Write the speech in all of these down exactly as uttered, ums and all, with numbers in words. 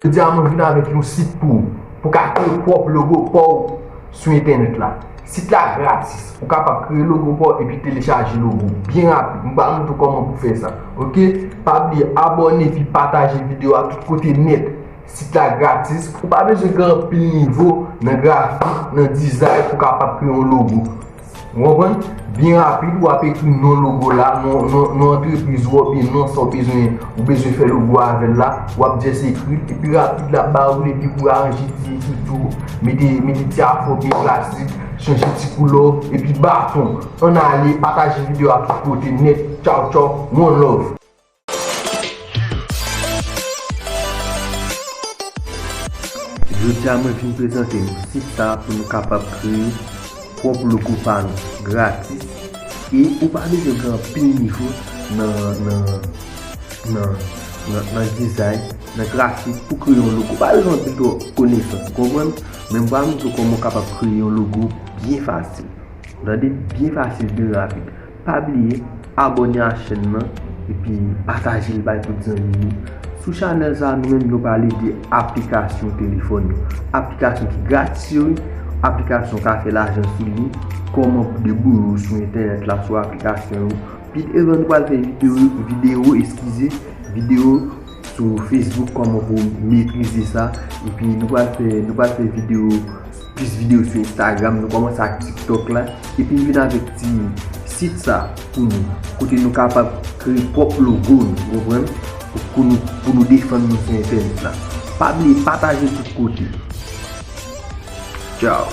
Jodi a mwen vin avèk yon sit pou ou, pou w ka kreye pwòp logo pa w sou entènèt la. Sit la gratis. Ou kapab kreye logo pa w epi telechaje logo byen rapid. Mwen pral montre w kòman pou w fè sa. Oke? Pa bliye abòne epi pataje videyo a tout kote nèt. Sit la gratis. Ou pa bezwen gen anpil nivo nan grafik, nan dizay pou w kapab kreye yon logo. Ou konprann? Byen rapid, w ap ekri non logo la, non, non, non antrepriz ou, oubyen non sa w bezwen, ou bezwen fè logo avè l la, w ap just ekri l, epi rapid l ap ba ou l, epi pou aranje ti ekritou, mete, mete ti afò byen klasik, chanje ti koulè, epi baton. Ann ale, pataje videyo a tout kote nèt. Tchaw, tchaw, one love. Jodi a mwen vin prezante nou sit sa pou nou kapab kreye pwòp logo pa nou gratis e ou pa bezwen gen anpil nivo nan, nan, nan, nan, nan dizay, nan grafik pou kreye yon logo. Ou pa bezwen anpil twò konesans, ou konprann? Men m pral montre w kòman w kapab kreye yon logo byen fasil. Tande, byen fasil, byen rapid. Pa bliye abòne a chèn nan epi pataje l bay tout zanmi nou. Sou chanèl sa a, nou menm nou pale de aplikasyon telefòn yo. Aplikasyon ki gratis yo, wi. Aplikasyon ka fè lajan sou li. Kòman pou debouye w sou entènèt la sou aplikasyon yo. Pi devan nou pral fè videyo, videyo, eskize, videyo sou Facebook, kòman pou metrize sa. Epi nou pral fè, nou pral fè videyo, plis videyo sou Instagram, nou kòmanse ak TikTok la. Epi m vin avèk ti sit sa pou nou, kote nou kapab kreye pwòp logo nou, ou konprann? Pou, pou nou, pou nou defann nou sou entènèt la. Pa bliye pataje tout kote. Tchaw.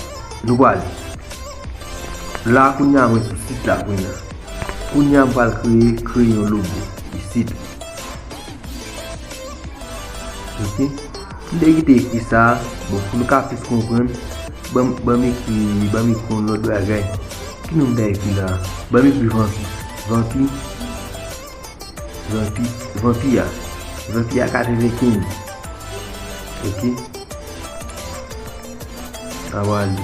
Nou pral. La kounye a mwen sou sit la kounye a. Kounye a m pral kreye, kreye yon logo. Isit. Oke. M te kite ekri sa. Bon, pou nou ka plis konprann, ban m, ban m ekri, ban m ekri yon lòt bagay. Ki non m ta ekri la? Ban m ekri vanpi. Vanpi. Vanpi, vanpi a. Vanpi a katrevenkenz. Oke. Sa va ale.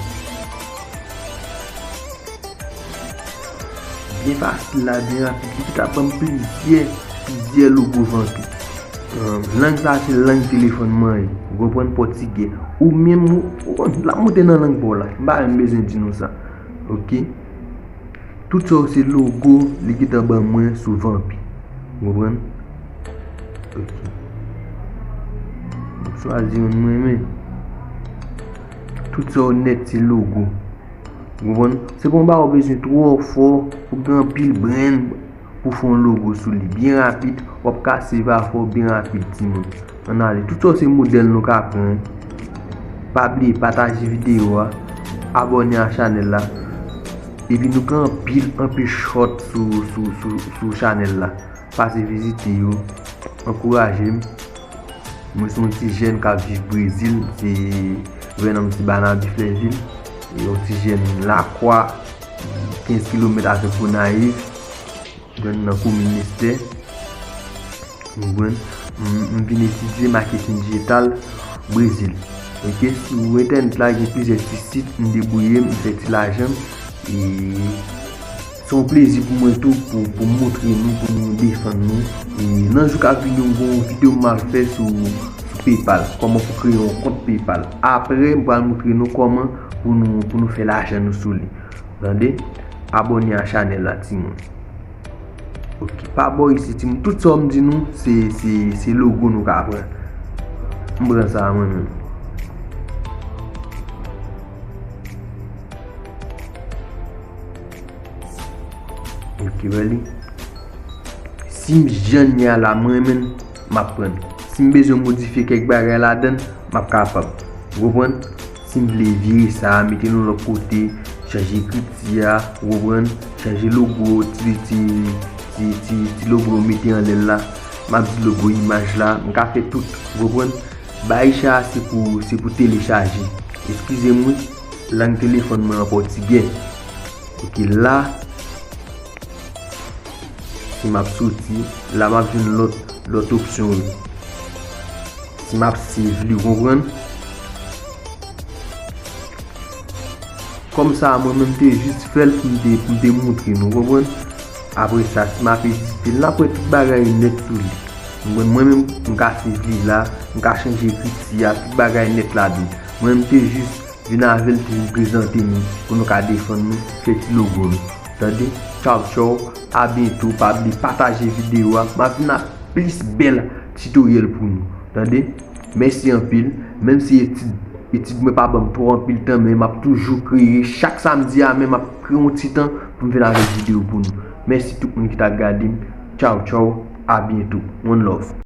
Byen fasil la, byen rapid. Li ta ban m plizyè, plizyè logo vanpi. Lang sa se lang telefòn mwen ye. Ou konprann, pòtigè. Ou menm, ou, ou konn, l ap monte nan lang pa w la. M pa menm bezwen di nou sa. Oke? Tout sa yo se logo li gentan ban mwen sou vanpi. Ou konprann? Oke. M chwazi youn mwen renmen. Tout sa yo nèt se logo. Ou konprann? Se pa yon bagay ou bezwen twò fò, pou gen anpil brenn pou fè yon logo sou li. Byen rapid, w ap ka save afè w byen rapid, timoun. Ann ale. Tout sa yo se modèl nou ka pran. Pa bliye pataje videyo a, abòne a chanèl la. Epi nou gen anpil, anpil short sou, sou, sou, sou chanèl la. Pase vizite yo, ankouraje m. Mwen se yon ti jèn k ap viv Brezil, se vrè non m se Barnaby Flèvil. E yon ti jèn Lakwa, kenz kilomèt avèk Gonayiv, nan komin Nestè. Ou konprann? M, m vin etidye maketing dijital Brezil. Oke, sou entènèt la, gen plizyè ti sit, m debouye m, m fè ti lajan m. E se yon plezi pou mwen tou, pou, pou m montre nou, pou nou defann nou. E nan jou k ap vini yo, m gen yon videyo m al fè sou, sou PayPal, kòman pou kreye yon kont PayPal. Apre, m pral montre nou kòman pou nou, pou nou fè lajan nou sou li. Tande? Abòne a chanèl la, timoun. Oke, pa bò isit, timoun. Tout sa m di nou, se, se, se logo nou ka pran. M pran sa a mwen menm. Oke, wè li. Si m jan li a la, mwen menm, m ap pran. Si m bezwen modifye kèk bagay ladan l, m ap kapab. Ou konprann? Si m vle vire sa a, mete l yon lòt kote, chanje ekriti a, ou konprann? Chanje logo, ti, ti, ti, ti, ti logo yo mete anlè l la. M ap di logo imaj la, m ka fè tout, ou konprann? Bay sa a se pou, se pou telechaje. Eskize m wi, lang telefòn mwen an pòtigè. Oke, la, si m ap soti, la m ap jwenn lòt, lòt opsyon yo. Si m ap save li, ou konprann? Kòm sa, mwen menm te jis fè l pou m te, pou m te montre nou, ou konprann? Apre sa, si m ap edite l, n ap wè tout bagay nèt sou li. Mwen, mwen menm, m ka swiv li la, m ka chanje ekriti a, tout bagay nèt ladan. Mwen, m te jis vin avè l, te vin prezante nou, pou nou ka defann nou, fè ti logo nou. Tande? Tchaw, tchaw, a byento, pa bliye pataje videyo a, m ap vin ak plis bèl tutoriel pou nou. Tande? Mèsi anpil, menm si etid, etid mwen pa ban m twò anpil tan, men m ap toujou kreye, chak samdi a, men m ap kreye yon ti tan pou m vin avèk videyo pou nou. Mèsi tout moun ki t ap gade m. Tchaw, tchaw, a byento. One love.